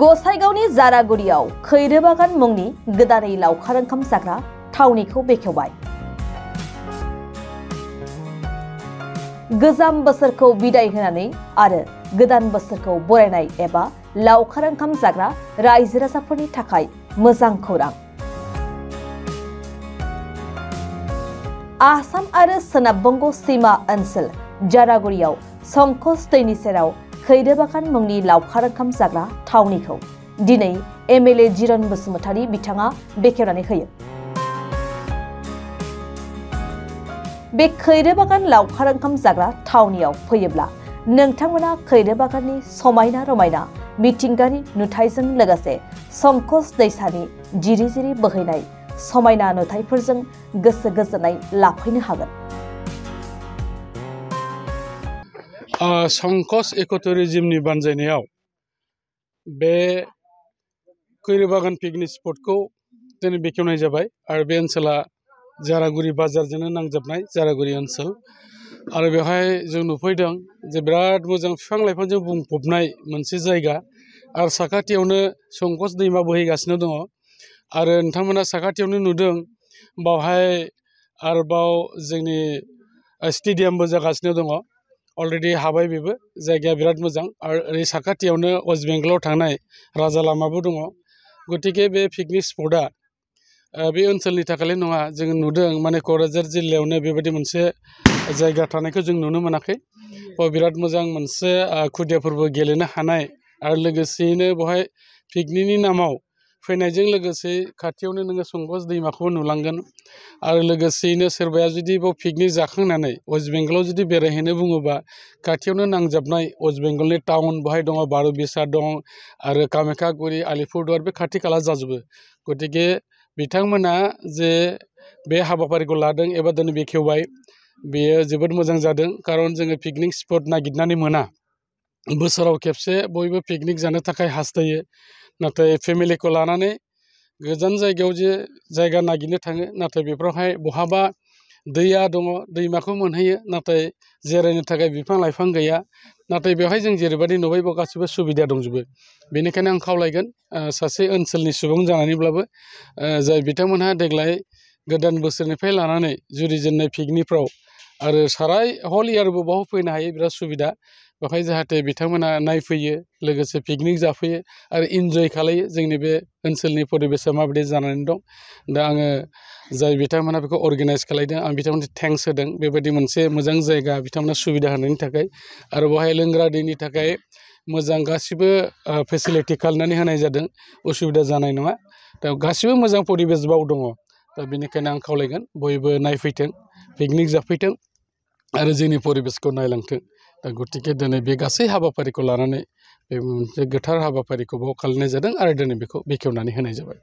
गसाइगावनि जारागुरियाव खैरोबागान मुंनि गोदानै लावखार ओंखाम जाग्रा थावनिखौ बेखेवबाय। गोजाम बोसोरखौ बिदाय होनानै आरो गोदान बोसोरखौ बरायनाय एबा लावखार ओंखाम जाग्रा रायजो राजाफोरनि थाखाय मोजां खौरां। आसाम आरो सोनाब बंग सीमा ओनसोल जारागुरियाव संकस दैनि सेराव खैरोबागान मुंनि लावखार ओंखाम जाग्रा थावनिखौ दिनै एमएलए जिरन बसुमतारी बिथाङा बेखेवनानै होयो। बे खैरोबागान लावखार ओंखाम जाग्रा थावनियाव फैयोब्ला नोंथांमोना खैरोबागाननि समायना रमायना मिथिंगानि नुथायजों लोगोसे संकस दैसानि जिरि जिरि बोहैनाय समायना नुथायफोरजों गोसो गोजोननाय लाफैनो हागोन। संकस इक'टुरिज्मनि बानजायनायाव बे खैरोबागान पिकनिक स्पटखौ दिनै बेखेवनाय जाबाय आरो बे ओनसोला जारागुरि बाजारजोंनो नांजाबनाय जारागुरि ओनसोल आरो बेवहाय जों नुफैदों जे बिराद मोजां बिफां लाइफांजों बुंफबनाय मोनसे जायगा आरो साखाथियावनो संकस दैमा बोहैगासिनो दङ आरो नोंथांमोना साखाथियावनो नुदों बावहाय आरोबाव जोंनि स्टेडियामबो जागासिनो दङ। अलरेडि हाबाय बेबो जायगाया बिराद मोजां आरो ओरै साखाथियावनो वेस्ट बेंगलाव थांनाय राजा लामाबो दङ। गतिके बे पिकनिक स्पटआ बे ओनसोलनि थाखायल' नङा, जों नुदों माने क'क्राझार जिल्लायावनो बेबायदि मोनसे जायगा थानायखौ जों नुनो मोनाखै। बिराद मोजां मोनसे खुदियाफोरबो गेलेनो हानाय आरो लोगोसेयैनो बेवहाय पिकनिकनि नामाव फैनायजों लोगोसे खाथियावनो नोङो संकस दैमाखौबो नुलांगोन आरो लोगोसेयैनो सोरबाया जुदि बेयाव पिकनिक जाखांनानै वेस्ट बेंगलाव जुदि बेरायहैनो बुङोबा खाथियावनो नांजाबनाय वेस्ट बेंगलनि टाउन बेवहाय दङ, बार'बिसा दं आरो कामाख्यागुरि, आलिपुरदुवार बे खाथि खाला जाजोबो। गतिके बिथांमोना जे बे हाबाफारिखौ लादों एबा दिनै बेखेवबाय बेयो जोबोद मोजां जादों। खारन जोङो पिकनिक स्पट नागिरनानै मोना, बोसोराव खेबसे बयबो पिकनिक जानो थाखाय हास्थायो, नाथाय फेमिलिखौ लानानै गोजान जायगायाव जे जायगा नागिरनो थाङो, नाथाय बेफोरावहाय बहाबा दैया दङ, दैमाखौ मोनहैयो, नाथाय जिरायनो थाखाय बिफां लाइफां गैया। नाथाय बेवहाय जों जेरैबायदि नुबाय बेयाव गासिबो सुबिदा दंजोबो। बेनिखायनो आं खावलायगोन सासे ओनसोलनि सुबुं जानानैब्लाबो जाय बिथांमोनहा देग्लाय गोदान बोसोरनिफ्राय लानानै जुरिजेननाय पिकनिकफ्राव आरो साराय हल इयारबो बाव फैनो हायो, बिराद सुबिदा। बेवहाय जाहाथे बिथांमोना नायफैयो, लोगोसे पिकनिक जाफैयो आरो इन्जय खालायो जोंनि बे ओनसोलनि परिबेसा माबायदि जानानै दं। दा आङो जाय बिथांमोना बेखौ अर्गेनाइज खालायदों आं बिथांमोननो थेंक्स होदों, बेबायदि मोनसे मोजां जायगा बिथांमोना सुबिदा होनायनि थाखाय। आरो बेवहाय लोंग्रा दैनि थाखाय मोजां गासिबो फेसिलिटि खालामनानै होनाय जादों, उसुबिदा जानाय नङा। दा गासिबो मोजां परिबेस बाव दङ। दा बेनिखायनो आं खावलायगोन बयबो नायफैथों, पिकनिक जाफैथों आरो जोंनि परिबेसखौ नायलांथों। दा गतिके दिनै बे गासै हाबाफारिखौ लानानै बे मोनसे गोथार हाबाफारिखौ बाव खालामनाय जादों आरो दिनै बेखौ बेखेवनानै होनाय जाबाय।